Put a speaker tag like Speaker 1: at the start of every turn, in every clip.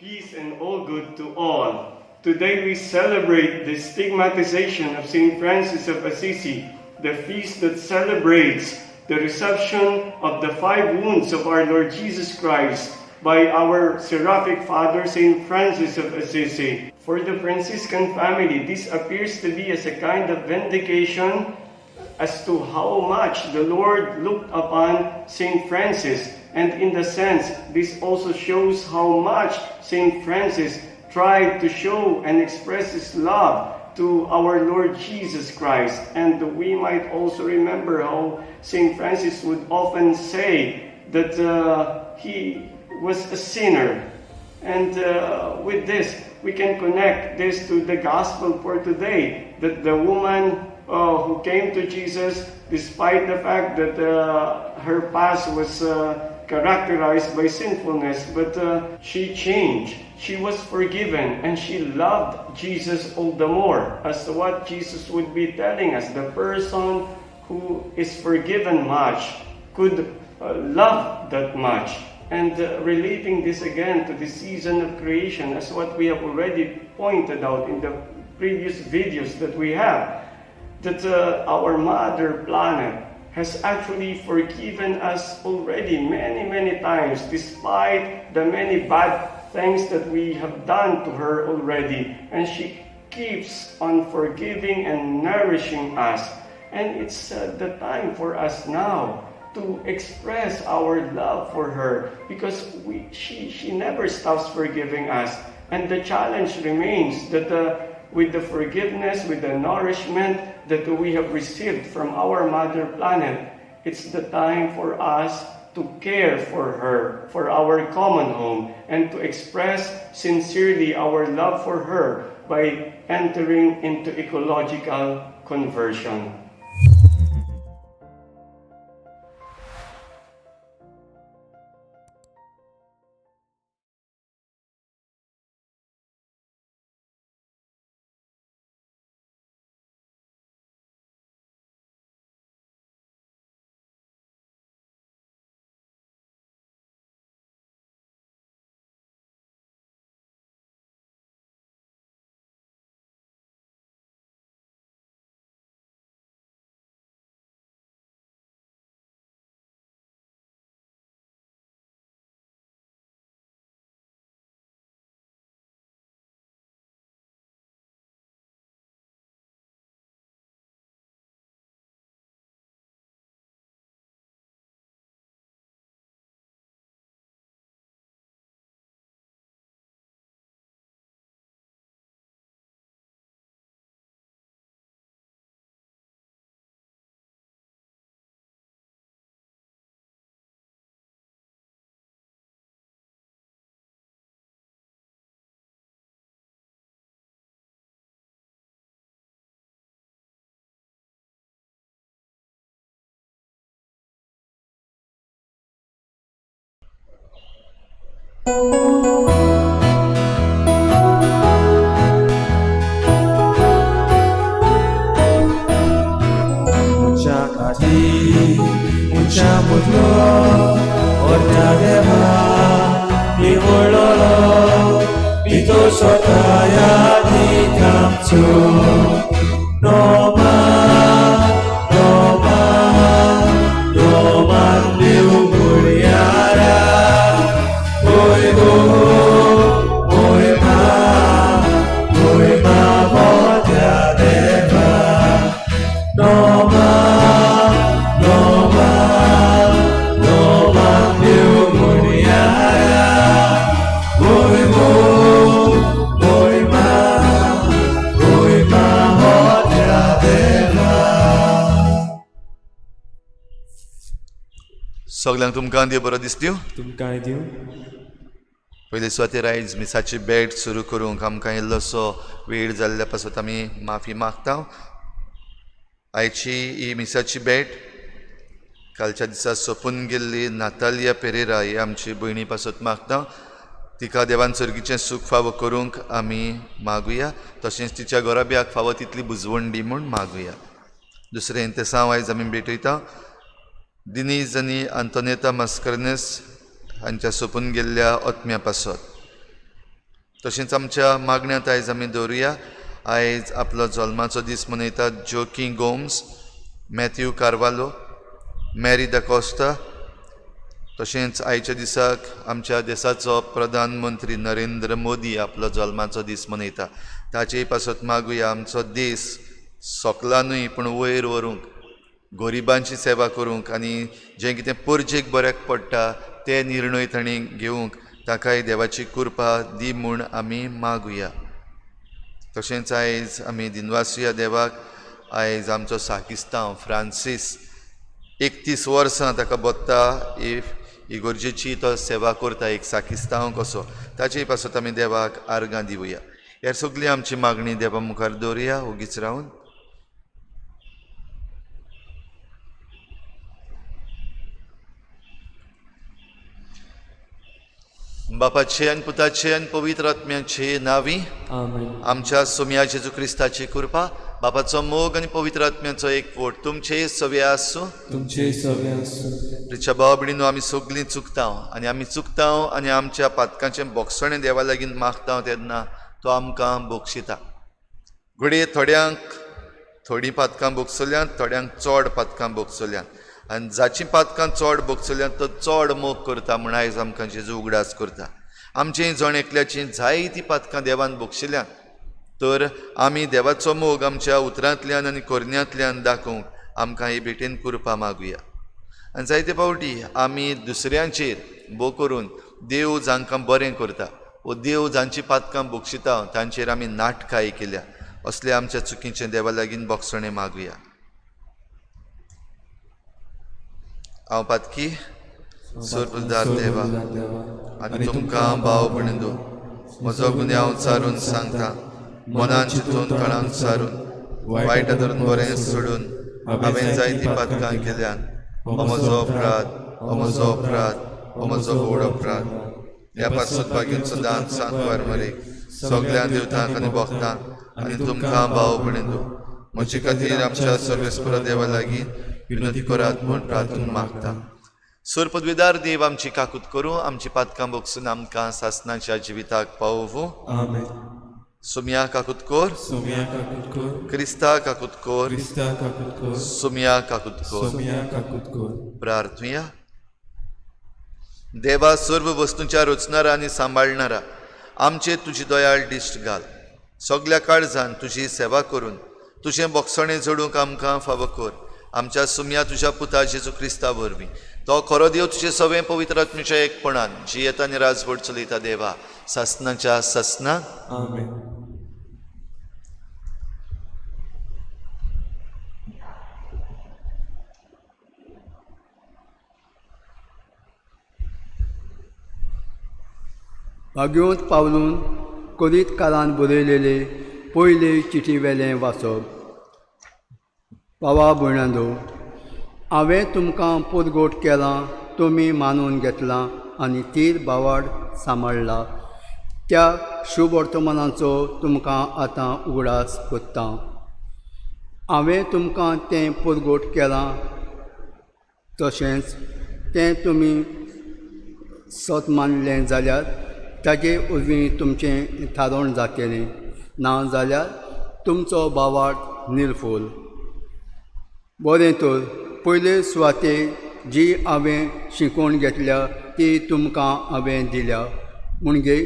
Speaker 1: Peace and all good to all. Today we celebrate the stigmatization of St. Francis of Assisi, the feast that celebrates the reception of the five wounds of our Lord Jesus Christ by our seraphic father, St. Francis of Assisi. For the Franciscan family, this appears to be as a kind of vindication as to how much the Lord looked upon St. Francis. And in the sense, this also shows how much St. Francis tried to show and express his love to our Lord Jesus Christ. And we might also remember how St. Francis would often say that he was a sinner. And with this, we can connect this to the gospel for today, that the woman who came to Jesus, despite the fact that her past was characterized by sinfulness, but she changed. She was forgiven and she loved Jesus all the more, as to what Jesus would be telling us. The person who is forgiven much could love that much. And relating this again to the season of creation, as what we have already pointed out in the previous videos that we have, that our mother planet has actually forgiven us already many, many times, despite the many bad things that we have done to her already. And she keeps on forgiving and nourishing us. And it's the time for us now to express our love for her, because she never stops forgiving us. And the challenge remains that with the forgiveness, with the nourishment that we have received from our mother planet, it's the time for us to care for her, for our common home, and to express sincerely our love for her by entering into ecological conversion.
Speaker 2: Muchakati, muchamutlo, ortadeva, ivololo, pitosotaya dikamchu, noma, noma, noma liu muriara, oi go, oi ma, oi ma deva, noma, noma, noma liu muriara, oi go, oi ma, oi ma deva.
Speaker 3: सगल्यांक तुमकां देव बरो दिसत्यो.
Speaker 2: तुमकां दिवं.
Speaker 3: पयले सुवातेर आयज मिसाची भेट सुरू करूंक आमकां इल्लोसो वेळ जाल्ल्या पासत आमी माफी मागता. आयची ही मिसाची भेट कालच्या दिसा सोंपून गेल्ली नातालिया पेरेरा ही आमची भयणी पासत मागता. तिका देवान सर्गीचें सूख फावो करूंक आमी मागुया, तशेंच तिच्या घराब्याक फावो तितली बुजवण दी म्हूण मागुया. दुसरें इंतेसांव आयज आमी भेटयता दिनीज आनी आंतोनेता मास्करनेस हांच्या सोंपून गेल्ल्या ओत्म्या पासत. तशेंच आमच्या मागण्यांत आयज आमी दवरुया. आयज आपलो जल्माचो दीस मनयतात Jockey Gomes, Matthew Carvalho, Mary D'Costa. तशेंच आयच्या दिसाक आमच्या देशाचो प्रधानमंत्री नरेंद्र मोदी आपलो जल्माचो दीस मनयता. ताचे पासत मागुया आमचो देश सोकला न्हय पूण वयर व्हरूंक, गरिबांची सेवा करूंक आनी जें कितें परजेक बऱ्याक पडटा ते निर्णय तांणी घेवंक ताकाय देवाची कृपा दी म्हूण आमी मागुया. तशेंच आयज आमी दिनवासुया देवाक. आयज आमचो साकिस्तांव फ्रांसीस 31 वर्सां ताका बत्ता इगोर्जेची तो सेवा करता, एक साकिस्तांव कसो. ताचे पासत आमी देवाक आर्गां दिवया. ह्या सगळी आमची मागणी देवा मुखार दवरुया ओगीच रावन. बापाचे आनी पुताचे आनी पवित्र आत्म्याचे नांवी
Speaker 2: आमेन.
Speaker 3: आमच्या सोम्या जेजू क्रिस्ताची कृपा, बापाचो मोग आनी पवित्र आत्म्याचो एकवट तुमचे सवे आसूं.
Speaker 2: तुमचे सवे आसूं.
Speaker 3: प्रिच्या भाव भयणीनो, आमी सगळीं चुकता आनी आमी चुकता आनी आमच्या पातकांचें बोगसणें देवा लागीं मागता तेन्ना तो आमकां बक्षिता. घडये थोड्यांक थोडीं पातकां भोगसल्यांत, थोड्यांक चड पातकां भोगसल्यांत आनी जाचीं पातकां चड भोगसल्यांत तो चड मोग करता म्हूण आयज आमकां जेजू उगडास करता. आमचीं जण एकल्याचीं जायतीं पातकां देवान भोगशिल्यांत, तर आमी देवाचो मोग आमच्या उतरांतल्यान आनी करण्यांतल्यान दाखोवंक आमकां ही भेटेन कृपा मागुया. आनी जायते फावटी आमी दुसऱ्यांचेर भो करून देव जांकां बरें करता वो देव जांची पातकां बक्षिता तांचेर आमी नाटकाय केल्या. असले आमच्या चुकीचें देवा लागीं बोगसणें मागुया. हांव पातकी सोरपुलदार देवा आनी तुमकां भाव भयणींनो म्हजो गुन्यांव सारून सांगता, मनान चिंतून तणान सारून वायट धरून बरें सोडून हांवें जायतीं पातकां केल्यान. हो म्हजो अपराध, हो म्हजो अपराध, हो म्हजो व्हड अपराध. ह्या पासत बागीन सदांच सांकवार मरे सगळ्या देवतांक आनी भक्तांक आनी तुमकां भाव भयणींनो म्हजे खातीर आमच्या सर्वेस्पर देवा लागीं विनंती करात म्हूण प्रार्थना मागता. सुरपदवीदार देव आमची काकूत करूं, आमची पातकां बोगसून आमकां सासनाच्या जिविताक पावोवूं.
Speaker 2: आमेन.
Speaker 3: सुमया काकूत कोर,
Speaker 2: सोम्या काकूत कोर,
Speaker 3: क्रिस्ता काकूत कोर,
Speaker 2: क्रिस्ता काकूत कोर,
Speaker 3: सुमया काकूत कोर.
Speaker 2: सोम्या काकूत कोर.
Speaker 3: प्रार्थुया. देवा, सर्व वस्तूंच्या रचणारा आनी सांबाळणारा आमचेर तुजी दयाळ दिश्ट घाल. सगल्या काळजान तुजी सेवा करून तुजें बोगसणें जोडूंक आमकां फावो कर. आमच्या सुमया तुज्या पुता जेजू क्रिस्ता वरवीं, तो खरो देव तुजें सगळें पवित्र आत्म्याच्या एकपणान जियेता आनी राजवट चलयता देवा सासनाच्या सासना.
Speaker 2: आमेन.
Speaker 4: भाग्योत पावलून करीत काळान बरयलेले पयले चिटी वेलें वाचप. भावा भयणांनो, हांवें तुमकां पोरगोट केलां, तुमी मानून घेतलां आनी तीर भावाड सांबाळ्ळा. त्या शुभवर्तमानाचो तुमकां आतां उगडास कोत्ता. हांवें तुमकां तें पोरगोट केलां, तशेंच तें तुमी सत मानलें जाल्यार ताजे वरवीं तुमचें थारोवण जातलें, ना जाल्यार तुमचो भावार्थ निर्फूल. बरें तर पयले सुवातेर जी हांवें शिकोवन घेतल्या ती तुमकां हांवें दिल्या, म्हणजे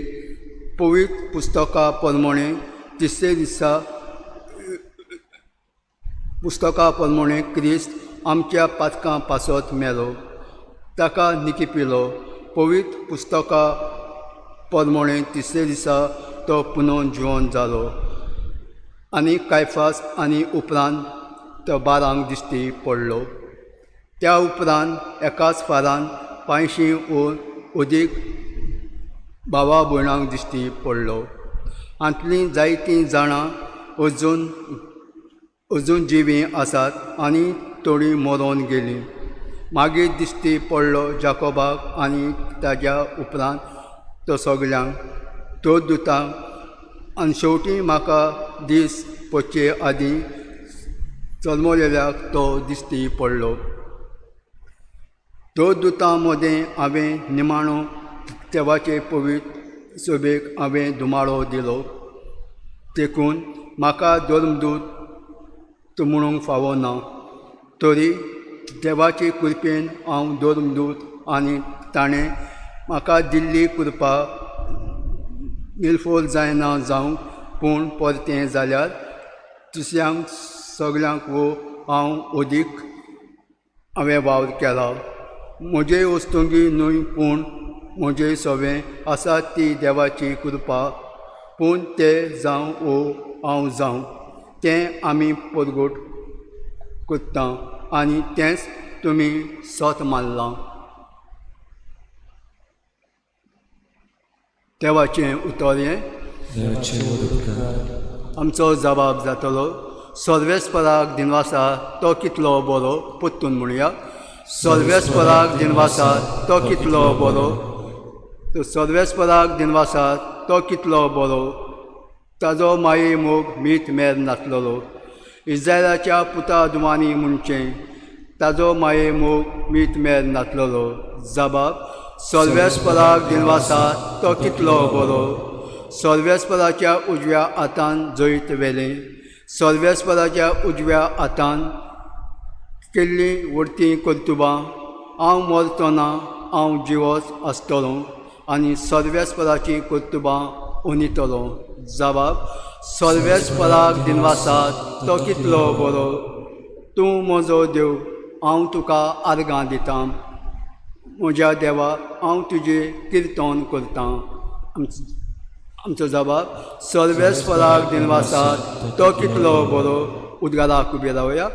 Speaker 4: पवित्र पुस्तका प्रमाणे तिसरे दिसा पुस्तका प्रमाणे क्रिस्त आमच्या पातकां पासत मेलो, ताका निकिपिलो. पवित्र पुस्तका प्रमाणे तिसरे दिसा तो पुनोन जिवन जालो आनी कायफास आनी उपरांत तो बारांक दिश्टी पडलो. त्या उपरांत एकाच फारान 500 अदीक भावा भयणांक दिश्टी पडलो. हांतलीं जायतीं जाणां अजून जिवीं आसात आनी थोडीं मरोन गेलीं. मागीर दिश्टी पडलो जाकोबाक आनी ताज्या उपरांत तो सगल्यांक तो दुतांक आनी शेवटी म्हाका दीस पडचे आदीं जल्मलेल्याक तो दिश्टी पडलो. तो दुतां मदें हांवें निमाणो देवाचे पवित्र सभेक हांवें धुमाळो दिलो. देखून म्हाका धर्मदूत म्हणूंक फावो ना, तरी देवाचे कृपेन हांव धर्मदूत आनी ताणें म्हाका दिल्ली कृपा निर्फोल जायना जावंक, पूण परतें जाल्यार दुसऱ्यांक सगळ्यांक वो हांव अदीक हांवें वावर केला. म्हजे वस्तुंगी न्हय पूण म्हजे सवें आसा ती देवाची कृपा, पूण ते जावं वो हांव जावं तें आमी परगट करता आनी तेंच तुमी सत मानलां. देवाचें उतर हें. आमचो जबाब जातलो. सर्वेस्पराक दिनवासा तो कितलो बरो. परतून म्हणया, सर्वेस्पराक दिनवासा तो कितलो बरो. तो सर्वेस्पराक दिनवासा तो कितलो बरो, ताजो माये मोग मीत मेर नासलेलो. इस्रायलाच्या पुता दुवांनी म्हणचें, ताजो माये मोग मीत मेर नासलेलो. जबाब, सर्वेस्पराक दिनवासा तो कितलो बरो. सर्वेस्पराच्या उजव्या हातान जैत व्हेलें, सर्वेस्पराच्या उजव्या हातान केल्लीं व्हडतीं कर्तुबां. हांव मरतना हांव जिवोच आसतलो आनी सर्वेस्पराचीं कर्तुबां उनितलो. जबाब, सर्वेस्पराक दिनवासा तो कितलो बरो. तूं म्हजो देव, हांव तुका आर्गां दितां. म्हज्या देवा, हांव तुजें किर्तन करतां. आमचो जबाब, सर्वेस्पराक दिनवासा तो कितलो बरो. उद्गाराक उबे रावया.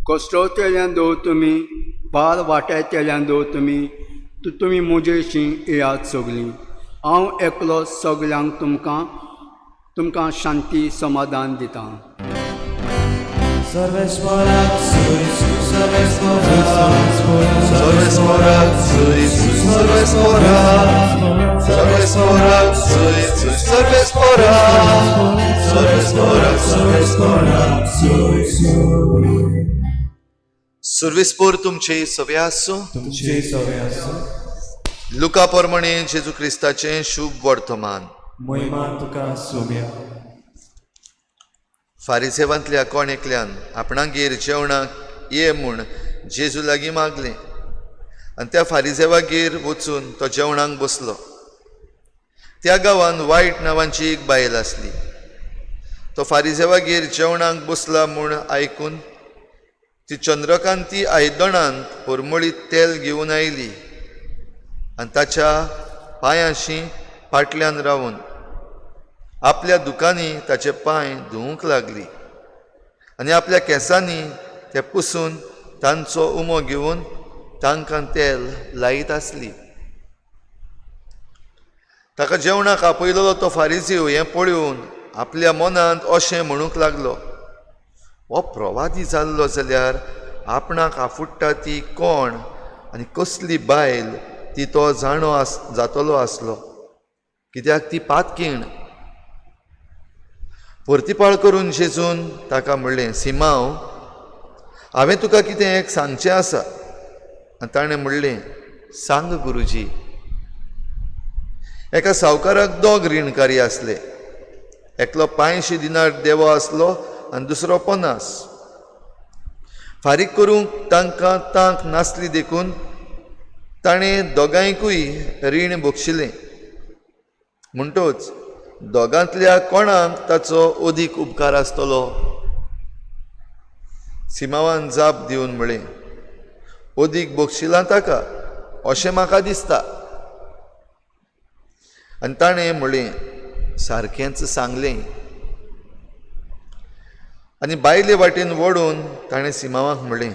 Speaker 4: कश्टोतेल्यान दवर तुमी, भार वांट्यातेल्यान दवर तुमी, तुमी म्हजेशी येयात सगळीं. हांव एकलो सगळ्यांक तुमकां तुमकां शांती समाधान दितां.
Speaker 3: सुर्वेस्पोर तुमचे सवे आसूं.
Speaker 2: तुमचे सवे आसूं.
Speaker 3: लुका प्रमाणे जेजू क्रिस्ताचें शुभ वर्तमान.
Speaker 2: महिमा तुका सोब्या.
Speaker 3: फारिसेवांतल्या कोण एकल्यान आपणागेर जेवणाक ये म्हूण जेजू लागीं मागलें आनी त्या फारिसेवागेर वचून तो जेवणाक बसलो. त्या गांवांत वायट नांवांची एक बायल आसली. तो फारिसेवागेर जेवणाक बसला म्हूण आयकून ती चंद्रकांती आयदणांत परमळीत तेल घेवन आयली आनी ताच्या पांयांशी फाटल्यान रावन आपल्या दुकांनी ताचे पांय धुवूंक लागली आनी आपल्या केंसांनी ते पुसून तांचो उमो घेवन तांकां तेल लायत आसली. ताका जेवणाक आपयलो तो फारिजीव हें पळोवन आपल्या मनांत अशें म्हणूंक लागलो, हो प्रवादी जाल्लो जाल्यार आपणाक आफुडटा ती कोण आनी कसली बायल ती तो जाणो आस जातलो आसलो, कित्याक ती पातकीण. परतिपाळ करून जेजून ताका म्हणलें, सिमांव, हांवें तुका कितें एक सांगचें आसा. आनी ताणें म्हणलें, सांग गुरुजी. एका सावकाराक दोग रिणकारी आसले. एकलो 500 दिनार देवो आसलो आनी दुसरो 50. फारीक करूंक तांकां तांक नासली देखून ताणें दोगांयकूय रीण बक्षिलें. म्हणटच दोगांतल्या कोणाक ताचो अदीक उपकार आसतलो? सिमांवान जाप दिवन म्हळें, अदीक बक्षिलां ताका अशें म्हाका दिसता. आनी ताणें म्हळें, सारकेंच सांगलें. आनी बायले वाटेन वडून ताणें सिमांवाक म्हळें,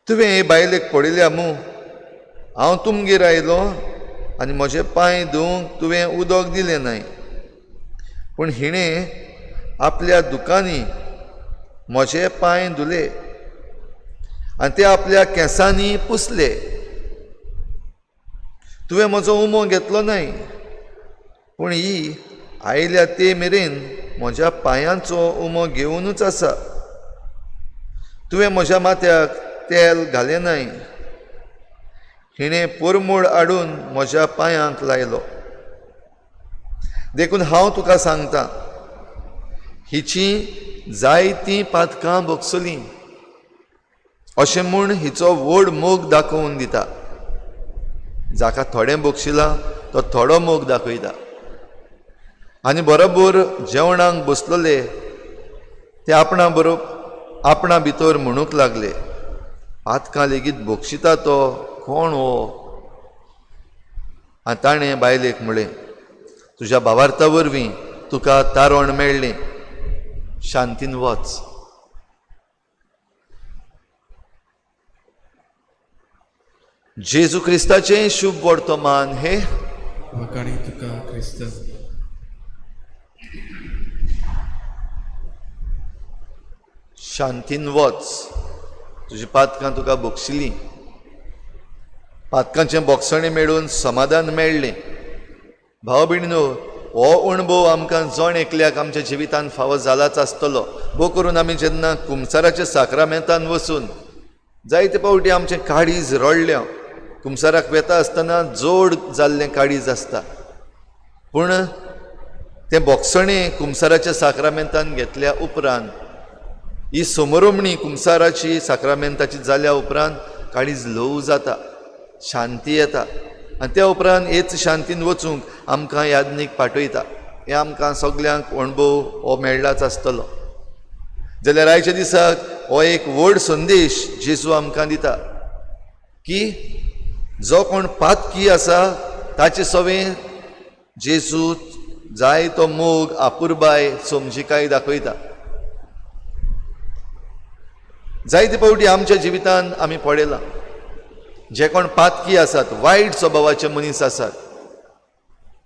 Speaker 3: तुवें हे बायलेक पळयल्या मू? हांव तुमगेर आयलो आनी म्हजे पांय धुवंक तुवें उदक दिलें न्हय, पूण हिणें आपल्या दुकांनी म्हजे पांय धुले. आनी ते आपल्या केंसांनी पुसले. तुवें म्हजो उमो घेतलो न्हय, पूण ही आयल्या ते मेरेन म्हज्या पांयांचो उमो घेवनूच आसा. तुवें म्हज्या माथ्याक तेल घालें न्हय, हिणें पोरमोळ हाडून म्हज्या पांयांक लायलो. देखून हांव तुका सांगता, हिची जायतीं पातकां भोगसलीं अशें म्हूण हिचो व्हड मोग दाखोवन दिता. जाका थोडें बक्षिलां तो थोडो मोग दाखयता. आनी बरोबर जेवणाक बसलोले ते आपणा बरोबर आपणा भितर म्हणूंक लागले, पातकां लेगीत बक्षिता तो कोण हो? आनी ताणें बायलेक म्हळें, तुज्या भावार्था वरवीं तुका तारण मेळ्ळें, शांतीन वच. जेजू क्रिस्ताचें शुभ वर्तमान हे
Speaker 2: वखाणी तुका क्रिस्त.
Speaker 3: शांतीन वच, तुजी पातकां तुका बक्षिलीं, पातकांचें बोगसणें मेळून समाधान मेळ्ळें. भाव भयणीनो, हो अणभव आमकां जण एकल्याक आमच्या जिवितांत फावो जालाच आसतलो. भोव करून आमी जेन्ना कुमसाराच्या साक्रामेंतान वचून जायते फावटी आमचें काळीज रडलें. कुमसाराक वेता आसतना जोड जाल्लें काळीज आसता, पूण तें बोगसणें कुमसाराच्या साक्रामेंतान घेतल्या उपरांत, ही समरोमणी कुमसाराची साक्रामेंताची जाल्या उपरांत काळीज ल्हव जाता, शांती येता. आनी त्या उपरांत हेच शांतीन वचूंक आमकां याज्ञीक पाठयता. हें आमकां सगल्यांक अणभव हो मेळ्ळाच आसतलो. जाल्यार आयच्या दिसाक हो एक व्हड संदेश जेजू आमकां दिता की जो कोण पातकी आसा ताचे सवें जेजू जाय तो मोग, आपुरबाय, समजिकाय दाखयता. जायते फावटी आमच्या जिवितांत आमी पळयलां, जे कोण पातकी आसात, वायट स्वभावाचे मनीस आसात,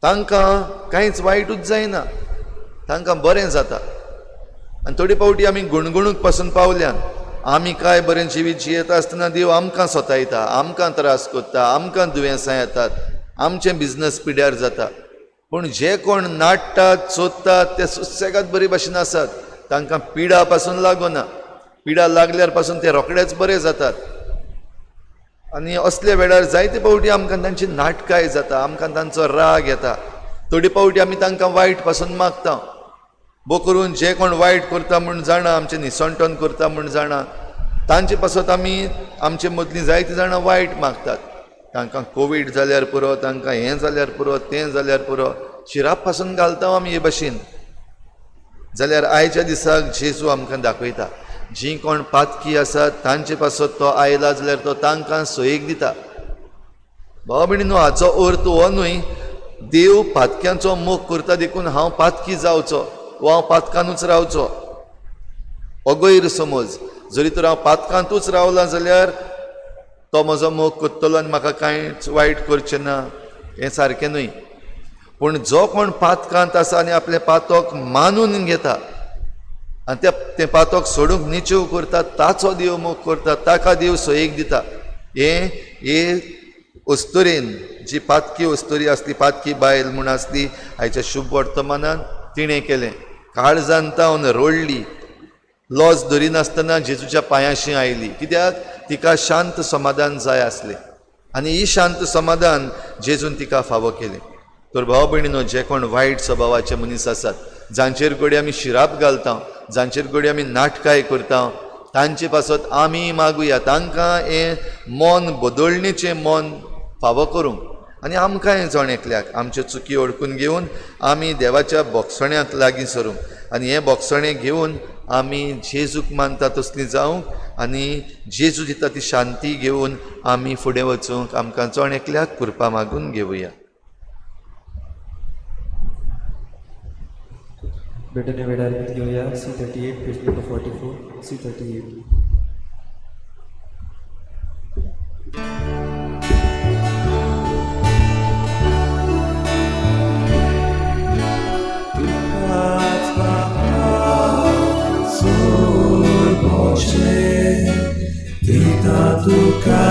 Speaker 3: तांकां कांयच वायटूच जायना, तांकां बरें जाता. आनी थोडे फावटी आमी गुणगुणूंक पासून पावल्यान, आमी काय बरें जिवीत जियेता आसतना देव आमकां सोतायता, आमकां त्रास करता, आमकां दुयेंसां येतात, आमचें बिजनस पिड्यार जाता. पूण जे कोण नाडटात, सोदतात ते सुसेगाद बरे भाशेन आसात, तांकां पिडा पासून लागना, पिडा लागल्यार पासून ते रोखडेच बरे जातात. आनी असल्या वेळार जायते फावटी आमकां तांची नाटकाय जाता, आमकां तांचो राग येता. थोडे फावटी आमी तांकां वायट पासून मागता. भोव करून जे कोण वायट करता म्हूण जाणा, आमचें निसणटण करता म्हूण जाणा, तांचे पासत आमी आमचे मदलीं जायतीं जाणां वायट मागतात. तांकां कोवीड जाल्यार पुरो, तांकां हें जाल्यार पुरो, तें जाल्यार पुरो, शिराप पासून घालता आमी हे भाशेन. जाल्यार आयच्या दिसाक जेजू आमकां दाखयता, जीं कोण पातकी आसात तांचे पासत तो आयला जाल्यार तो तांकां सोयीक दिता. भाव भयणीनो, हाचो अर्थ हो न्हय देव पातक्यांचो मोग करता देखून हांव पातकी जावचो वा हांव पातकानूच रावचो, हो गैरसमज. जरी तर हांव पातकांतूच रावलां जाल्यार तो म्हजो मोग करतलो आनी म्हाका कांयच वायट करचें ना, हें सारकें न्हय. पूण जो कोण पातकांत आसा आनी आपलें पातक मानून घेता आनी तें पातक सोडूंक निचेव करता, ताचो देव मोग करता, ताका देव सोयीक दिता. हे अस्तुरेन, जी पातकी अस्तुरी आसली, पातकी बायल म्हूण आसली, आयच्या शुभ वर्तमानान तिणें केलें. काळजान तावन रडली, लॉज धरिनासतना जेजूच्या पांयाशी आयली. कित्याक? तिका शांत समाधान जाय आसलें आनी ही शांत समाधान जेजून तिका फावो केलें. तर भाव भयणीनो, जे कोण वायट स्वभावाचे मनीस आसात, जांचेर कडेन आमी शिराप घालता, जांचेर कडेन आमी नाटकाय करता, तांचे पासत आमी मागुया तांकां हें मन बदलणेचें मन फावो करूंक आनी आमकांय जण एकल्याक आमच्यो चुकी ओळखून घेवन आमी देवाच्या बोगसण्याक लागीं सरूंक आनी हें बोगसणें घेवन आमी जेजूक मानता तसली जावंक आनी जेजू दिता ती शांती घेवन आमी फुडें वचूंक आमकां जण एकल्याक कृपा मागून घेवया.
Speaker 2: भेटून वेळार घेवया. C38 page number 44, C38.
Speaker 5: तुका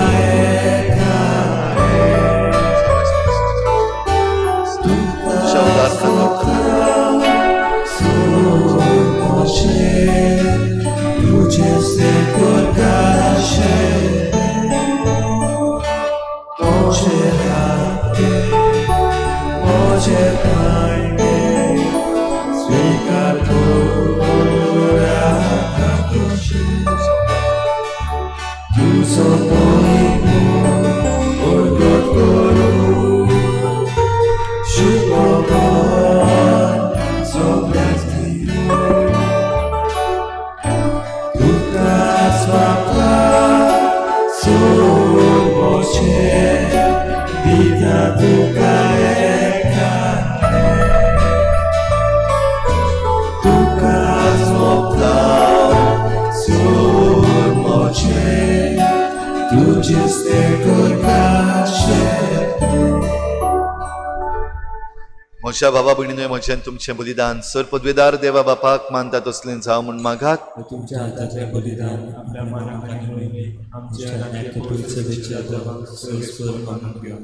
Speaker 3: म्हज्या बाबा भयणीनूय म्हजें तुमचें बलिदान सर पदवेदार देवा बापाक मानता तसलें जावं म्हूण मागात.
Speaker 2: तुमच्या हातांतलें बलिदान आपल्या मनाक आनी मोहिमेक आमच्या आनी कथोलीक सभेच्या देवाक सर्वेस्पर मानून घेवं.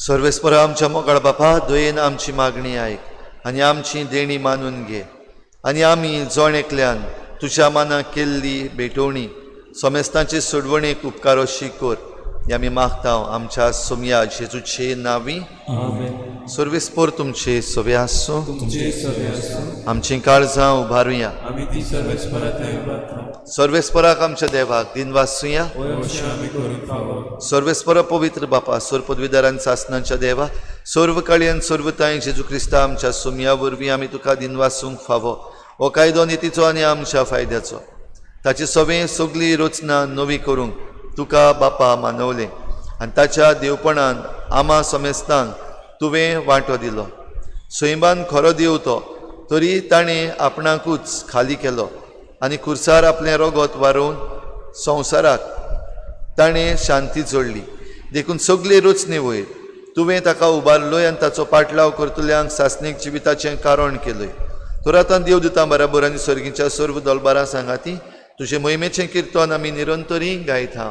Speaker 3: सर्वेस्पर आमच्या मोगाळ बापा, दयेन आमची मागणी आयक आनी आमची देणी मानून घे आनी आमी जण एकल्यान तुज्या मानाक केल्ली भेटवणी समेस्तांचे सोडवणेक उपकार अशी कर हे आमी मागता आमच्या सोमया जेजूचे नांवी.
Speaker 2: आमेन.
Speaker 3: सर्वेस्पर तुमचे सवे आसूं.
Speaker 2: तुमचे सवे आसूं.
Speaker 3: आमचीं काळजां उबारुया.
Speaker 2: आमी ती सर्वेस्परा थंय उबारता.
Speaker 3: सर्वेस्पराक आमच्या देवाक दिनवासुया.
Speaker 2: अशें आमी करूंक फावो.
Speaker 3: सर्वेस्पर पवित्र बापा, सर्व पदवीदारान सासनाच्या देवा, सर्व काळयान सर्वताय जेजू क्रिस्ता आमच्या सोमया वरवीं आमी तुका दिनवासूंक फावो. हो कायदो नितीचो आनी आमच्या फायद्याचो. ताची सवे सगली रचना नवी करूंक तुका बापा मानवलें आनी ताच्या देवपणान आमा समेस्तांक तुवें वांटो दिलो. सैमान खरो देव तो तरी ताणें आपणाकूच खाली केलो आनी खुर्सार आपलें रगत वारोवन संवसाराक ताणें शांती जोडली. देखून सगली रचने वयर तुवें ताका उबारलोय आनी ताचो पाटलाव करतल्यांक सासणीक जिविताचें कारण केलय. तर आतां देव दिता बराबर आनी सर्गीच्या सर्व दलबारां सांगाती तुजे मोहिमेचें किर्तन आमी निरंतरी गायता.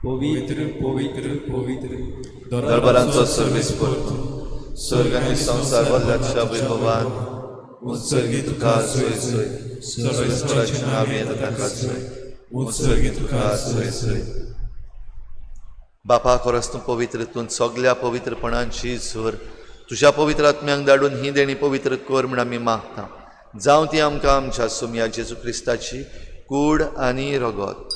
Speaker 2: पवित्र पवित्र पवित्र
Speaker 3: दरबारांचो सर्वेस्पर, स्वर्ग आनी संवसार भरल्याच्या वैभवान
Speaker 5: उत्सर्गी
Speaker 3: तुका सोय सोय. सर्वेस्पराचें नांव येता ताका सोय.
Speaker 5: उत्सर्गी तुका सोय सोय.
Speaker 3: बापा, खरोच तूं पवित्र, तूं सगल्या पवित्रपणांची झर. तुज्या पवित्र आत्म्यांक धाडून ही देणी पवित्र कर म्हूण आमी मागता. जावं ती आमकां आमच्या सोमया जेजू क्रिस्ताची कूड आनी रगत.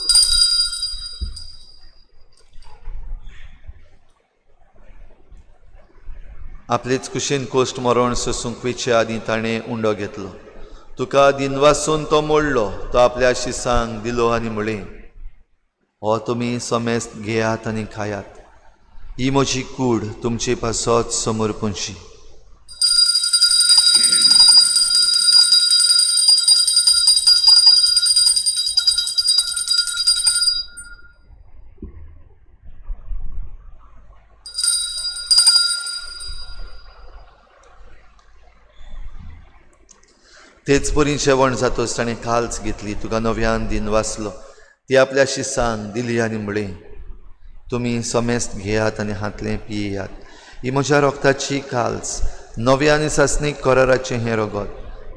Speaker 3: आपलेच कुशीन कोश्ट मरण सोसूंक वयचे आदीं ताणें उंडो घेतलो. तुका दिनवासून तो मोडलो, तो आपल्या शिसांक दिलो आनी म्हळें, हो तुमी समेस्त घेयात आनी खायात. ही म्हजी कूड तुमचे पासत समर्पणची. तेच परी जेवण जातच ताणें काल्च घेतली, तुका नव्यान दिनवासलो, ती आपल्या शिसांक दिली आनी म्हळें, तुमी समेस्त घेयात आनी हांतलें पियेयात. ही म्हज्या रोगताची काल्च, नव्या आनी सासणीक कराराचें हें रगत,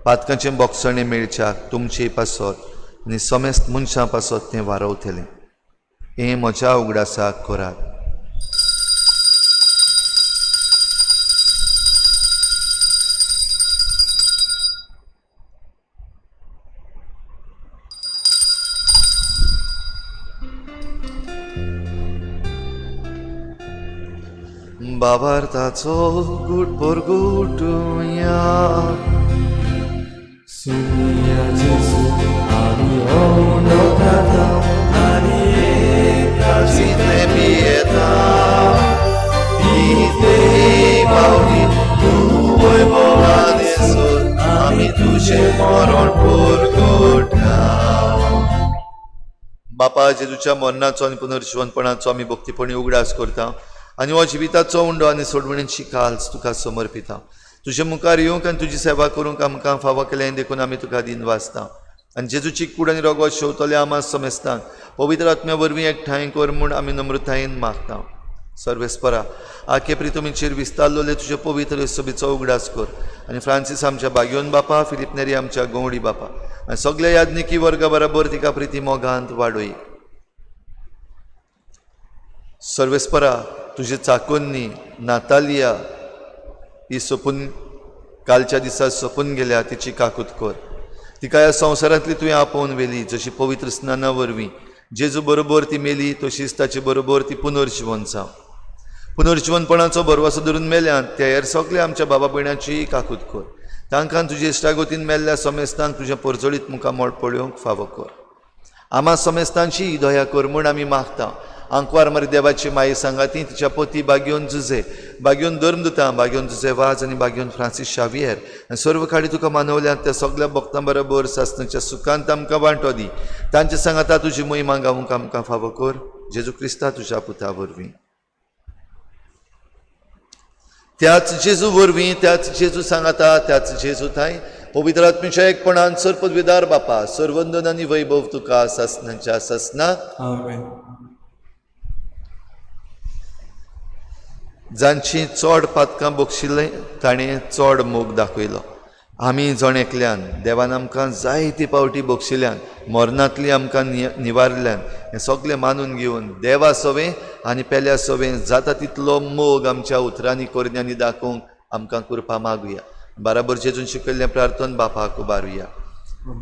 Speaker 3: पातकांचें बोगसणें मेळच्याक तुमचे पासत आनी समेस्त मनशां पासत तें वारवतलें. हें म्हज्या उगडासाक करात. बाबार्थाचो गुट परगुटुया.
Speaker 2: सोमया जेजू आमी उंडो खाता
Speaker 5: आनी एका
Speaker 3: जितलें पियेता तितले पावटी तूं वैभवान येसर आमी तुजें मरण परगटा. बापा, जेजूच्या मरणाचो आनी पुनर्जिवनपणाचो आमी भक्तीपणी उगडास करता आनी हो जिविताचो उंडो आनी सोडवणीची काल्च तुका समर्पिता. तुजे मुखार येवंक आनी तुजी सेवा करूंक आमकां फावो केलें देखून आमी तुका दिनवासता. आनी जेजूची कूड आनी रगत शेवतले आमा समेस्तांक पवित्र आत्म्या वरवीं एकठांय कर म्हूण आमी नम्रतायेन मागता. सर्वेस्परा आखे प्रितुमीचेर विस्तारलेले तुजे पवित्र सभेचो उगडास कर आनी फ्रांसीस आमच्या बागयोन बापा, फिलीप नेरी आमच्या गवडी बापा आनी सगल्या याज्ञिकी वर्गा बराबर तिका प्रिती मोगांत वाडय. सर्वेस्परा तुजे चाकोन्नी नातालिया ही सोपून कालच्या दिसा सोपून गेल्या तिची काकूत कर. तिका ह्या संवसारांतली तुवें आपोवन व्हेली जशी पवित्र स्नाना वरवीं जेजू बरोबर ती मेली तशीच ताचे बरोबर ती पुनर्जिवन जावं. पुनर्जिवनपणाचो भरवसो धरून मेल्यान त्या हेर सगल्या आमच्या बाबा भयणाची काकूत कर. तांकां तुजे इश्टागतीन मेल्ल्या समेस्तांक तुजें परजळीत मुखामळ पळोवंक फावो कर. आमा समेस्तांची दया कर म्हूण आमी मागता. आंकवार मारी देवाची माई सांगाती तिच्या पती बागयोन जुजे, बागयोन धर्मदुतां, बागयोन जुजे वाज आनी बागयोन फ्रांसीस शावियर आनी सर्व खाडी तुका मानवल्यात त्या सगल्या भक्तां बरोबर सासणाच्या सुखांत आमकां वांटो दी. तांचे सांगाता तुजी महिमा गावंक आमकां फावो कर. जेजू क्रिस्ता तुज्या पुता वरवीं. त्याच जेजू वरवीं, त्याच जेजू सांगाता, त्याच जेजू थांय पवित्र आत्म्याच्या एकपणान सर्पदविदार बापा सर्वंदन आनी वैभव तुका सासणाच्या सासणाक.
Speaker 5: आमेन.
Speaker 3: जांची चड पातकां बक्षिल्लें ताणें चड मोग दाखयलो. आमी जण एकल्यान देवान आमकां जायते पावटी बक्षिल्यान, मरणांतली आमकां निवारल्यान हें सगळें मानून घेवन देवा सवें आनी पेल्या सवें जाता तितलो मोग आमच्या उतरांनी करण्यांनी दाखोवंक आमकां कृपा मागुया. बराबर जेजून शिकयल्लें प्रार्थन बापाक उबारुया.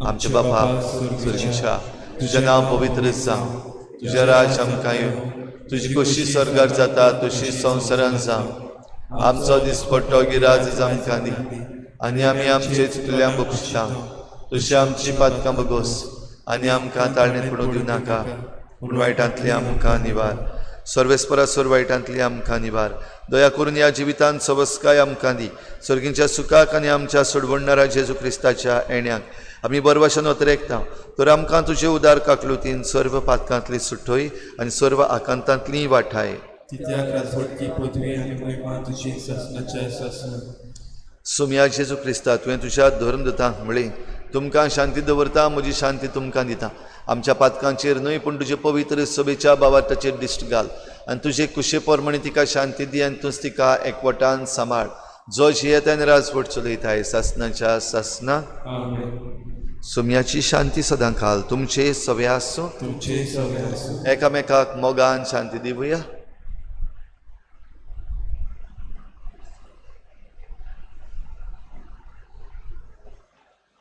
Speaker 3: आमच्या बापा स्वर्गीच्या, तुजें नांव पवित्र जावं, तुजें राज्य आमकां येवं, तुजी कशी स्वर्गार जाता तशी संवसारान जावं. आमचो दिसपट्टो गिराज आमकां दी आनी आमी आमचे चुकल्यांक बक्षिता तशी आमची पातकां बगोस आनी आमकां ताळणेंत पडूंक दिवं नाका, पूण वायटांतली आमकां निवार. सर्वेस्परा सर्व वायटांतली आमकां निवार. दया करून ह्या जिवितांत सवस्काय आमकां दी. सर्गींच्या सुखाक आनी आमच्या सोडवणणारा जेजू क्रिस्ताच्या येण्याक आमी बरवाशन अतरेकता. तर आमकां तुजे उदार काकलुतीन सर्व पातकांतली सुटय आनी सर्व आकांतांतली वाठाय.
Speaker 5: तित्याक राजवटकी पदवी आनी महिमा तुजी सासणाच्या सासणाक.
Speaker 3: सोमया जेजू क्रिस्ता, तुवें तुज्या धर्मदूतांक म्हळें, तुमकां शांती दवरता, म्हजी शांती तुमकां दिता. आमच्या पातकांचेर न्हय पूण तुजे पवित्र सभेच्या बावार्थाचेर दिश्ट घाल आनी तुजे कुशे प्रमाणे तिका शांती दी आनी तूंच तिका एकवटान सांबाळ. जो जियेता आनी राजवट चलयताय सासणाच्या सासणाक.
Speaker 5: आमेन.
Speaker 3: सोमयाची शांती सदां काल तुमचे सवे आसूं.
Speaker 5: तुमचे सवे आसूं.
Speaker 3: एकामेकाक मोगान शांती दिवया.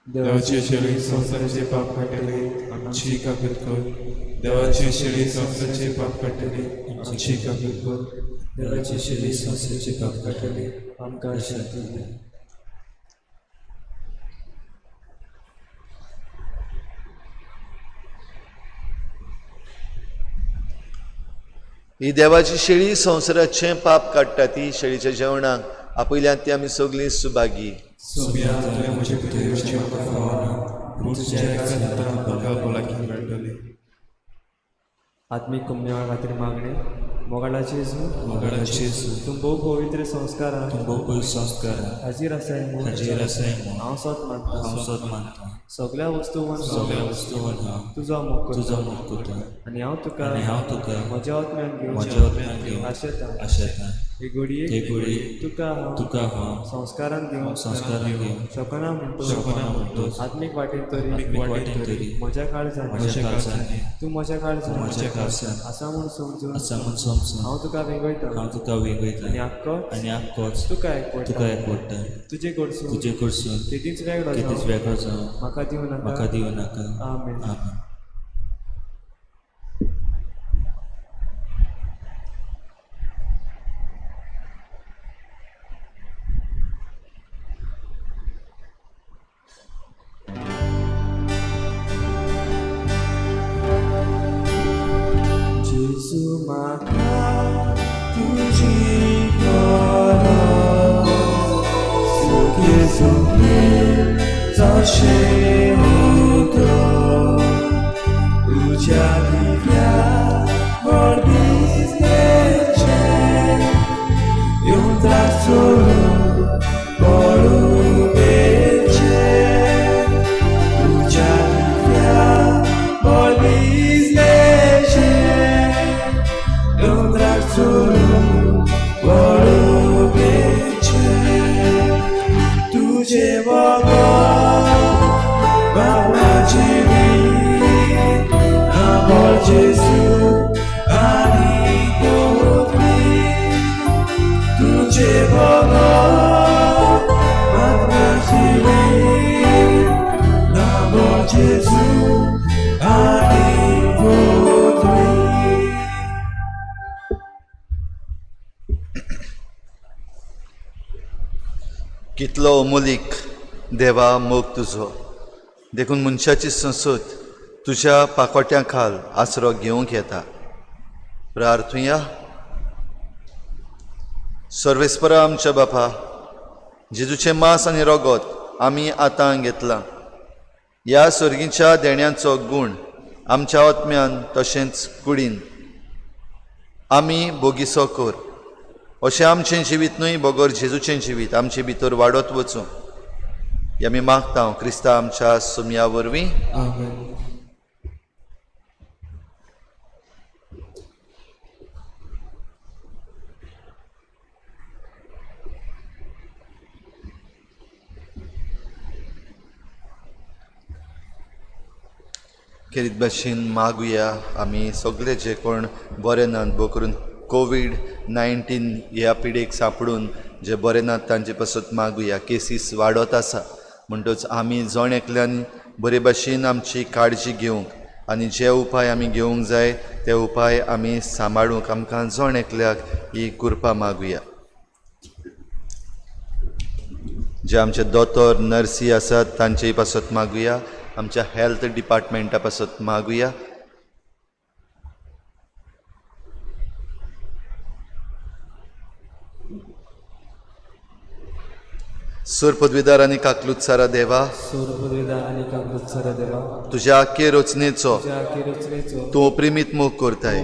Speaker 5: देवाची शेळी संवसाराचे पाप काडटले आमची काकूत कर. देवाची शेळी संवसाराचे पाप काडटले आमची काकूत कर.
Speaker 2: देवाची शेळी संवसाराचे पाप काडटले आमकां शांती दी.
Speaker 3: ही देवाची शेळी संवसाराचें पाप काडटा ती शेळीच्या जेवणाक आपयल्यात ती आमी सगळीं सुभागी.
Speaker 5: सोम्या तुवें म्हजे भितर येवचें म्हाका फावना, पूण तुज्या एका हातान म्हाका भलायकी मेळटली.
Speaker 2: आत्मीक कुमनेवा खातीर मागणें. मोगाळा जेजू,
Speaker 5: मोगाळा जेजू,
Speaker 2: तूं भोव पवित्र संस्कारान
Speaker 5: तूं भोव पवित्र संस्कारान
Speaker 2: हाजीर आसाय म्हूण
Speaker 5: हाजीर आसाय म्हूण
Speaker 2: हांव सोद मानता.
Speaker 5: हांव सोद मानता.
Speaker 2: सगल्या वस्तूंवन
Speaker 5: सगळ्या वस्तूंवन हांव
Speaker 2: तुजो मोग
Speaker 5: तुजो
Speaker 2: करता
Speaker 5: मोग करता
Speaker 2: आनी हांव तुका
Speaker 5: आनी हांव तुका
Speaker 2: म्हज्या आत्म्यान
Speaker 5: म्हज्या आत्म्यान
Speaker 2: घेवचें
Speaker 5: घेवन
Speaker 2: आशेता.
Speaker 5: आशेता.
Speaker 2: हे घडयेक
Speaker 5: हे घडयेक
Speaker 2: तुका हांव
Speaker 5: तुका हांव
Speaker 2: संस्कारान घेवंक
Speaker 5: संस्कारान घेवंक
Speaker 2: शकना म्हणटोच
Speaker 5: शकना म्हणटोच
Speaker 2: आत्मीक वाटेन तरी
Speaker 5: आत्मीक वाटेन तरी
Speaker 2: म्हज्या काळजान
Speaker 5: म्हज्या काळजान
Speaker 2: तूं म्हज्या काळजान
Speaker 5: म्हज्या काळजान
Speaker 2: आसा म्हूण समजून
Speaker 5: आसा म्हूण समजून
Speaker 2: हांव तुका वेंगयता
Speaker 5: हांव तुका वेंगयता
Speaker 2: आनी आख्खोच
Speaker 5: आनी आख्खोच
Speaker 2: तुका एकवटा
Speaker 5: तुका एकवटा.
Speaker 2: तुजे कडसून
Speaker 5: तुजे कडसून
Speaker 2: केदींच वेगळो
Speaker 5: केदींच
Speaker 2: जावं
Speaker 5: वेगळो जावं
Speaker 2: म्हाका दिवं
Speaker 5: म्हाका
Speaker 2: नाका.
Speaker 5: दिवं नाका.
Speaker 2: आमेन.
Speaker 5: आमेन.
Speaker 2: जेजू म्हाका तुजी गरज, सुखे सुखे जशें उदक तुज्या दिव्या मळबीजणेचें येवंक सोडून पळोवचें तुज्या दिव्या मळबीजणेचें.
Speaker 5: म्हाका जिवीत नामो जेजू आनी कोतवी तुझे बगर म्हाका जिवीत नामो जेजू आनी कोतवी.
Speaker 3: कितलो अमोलीक देवा मोग तुजो, देखून मनशाची संसद तुज्या पाकोट्या खाल आसरो घेवंक येता. प्रार्थुया. सर्वेस्परा आमच्या बापा, जेजूचें मांस आनी रगत आमी आतां घेतलां. ह्या सर्गीच्या देण्याचो गूण आमच्या आत्म्यान तशेंच कुडीन आमी बोगीसो कर, अशें आमचें जिवीत न्हय बगर जेजूचें जिवीत आमचे भितर वाडत वचूं. हे आमी मागता क्रिस्ता आमच्या सुमया वरवीं.
Speaker 2: आमेन.
Speaker 3: खेरीत भाशेन मागुया आमी सगळे जे कोण बरे नात, भोव करून कोवीड-19 ह्या पिडेक सांपडून जे बरे नात तांचे पासत मागुया. केसीस वाडत आसा म्हणटच आमी जण एकल्यान बरे भाशेन आमची काळजी घेवंक आनी जे उपाय आमी घेवंक जाय ते उपाय आमी सांबाळूंक आमकां जण एकल्याक ही कृपा मागुया. जे आमचे दोतोर नर्सी आसात तांचे पासत मागुया, आमच्या हेल्थ डिपार्टमेंटा पासत मागुया. सूर पदवीदार आनी काकलूत सारा देवा,
Speaker 2: सूर पदवीदार आनी काकलूत देवा,
Speaker 3: तुज्या आख्खे रचनेचो तूं प्रेमीत मोग करताय.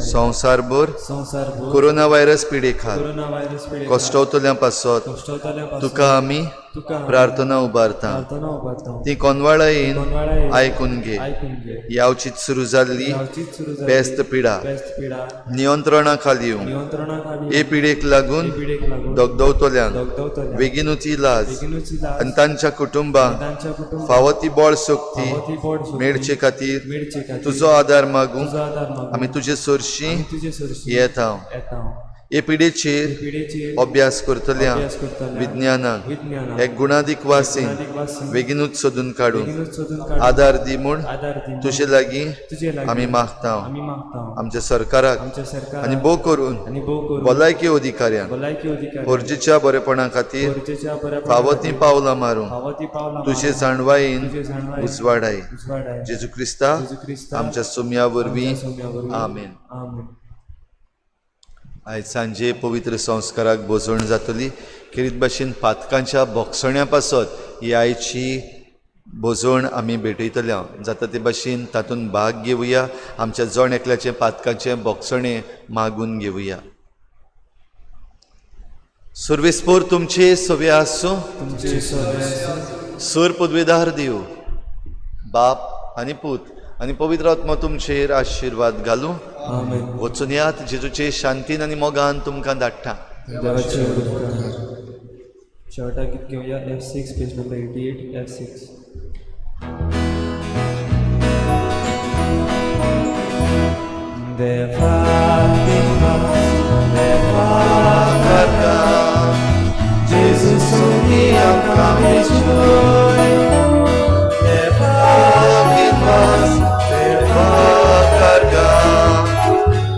Speaker 3: संवसारभर कोरोना व्हायरस पिडे खाल कश्टवतल्या पासत तुका आमी प्रार्थना उबारता. ती कोनवाळायेन आयकून घे. यावचीच सुरू जाल्ली पेस्त पिडा नियंत्रणा खाल येवंक, हे पिडेक लागून दगदवतल्यांक बेगीनूच इलाज आनी तांच्या कुटुंबांक फावो ती बळ शक्ती मेळचे खातीर तुजो आदार मागूंक आमी तुजे सरशी येता. हे पिडेचेर अभ्यास करतल्या विज्ञानाक एक गुणादीक वासीन बेगीनूच सोदून काडूंक आदार दी म्हूण तुजे लागीं आमी मागता. आमच्या सरकाराक आनी भोव करून भलायकी अधिकाऱ्यांक गरजेच्या बरेपणा खातीर फावो तीं पावलां मारूंक तुजे जाणवायेन उजवाडाय. जेजू क्रिस्ता आमच्या सुमया वरवीं. आमेन. आयज सांजे पवित्र संस्काराक भोजवण जातली. खेरीत भाशेन पातकांच्या बोगसण्या पासत ही आयची भोजवण आमी भेटयतले. जाता ते भाशेन तातूंत भाग घेवया. आमच्या जण एकल्याचें पातकांचें बोगसणें मागून घेवया. सर्वेस्पोर तुमचे सवे आसूं. सूर पदवेदार देव बाप आनी पूत आनी पवित्र आत्मा तुमचेर आशिर्वाद घालूं. वचून यात जेजूचे शांतीन आनी मोगान तुमकां धाडटा.
Speaker 2: शेवटाक गीत घेवया F6 page number 88 F6. देवा देवा देवा करता जेजू सुनी आमकां मेजोय. देवा देवा देवा करता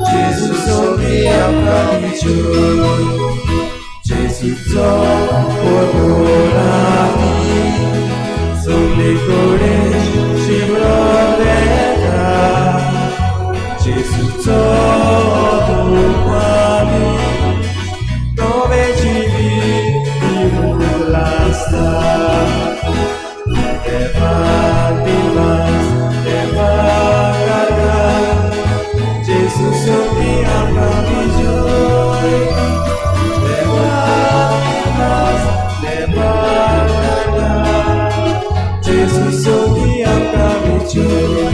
Speaker 2: जेजू सुनी आमकां मेजोय. जेजूचो पोरपोरांनी सगळे कडेन शिंवरोन येता. जेजूचो दुपानी नवें जिवीत दिवंक लागता. देवा देवास देवा करता जेजू सोबी आमकां बिजोय. देवा देवास देवा करता जेजू सोबी आमकां बिजोय.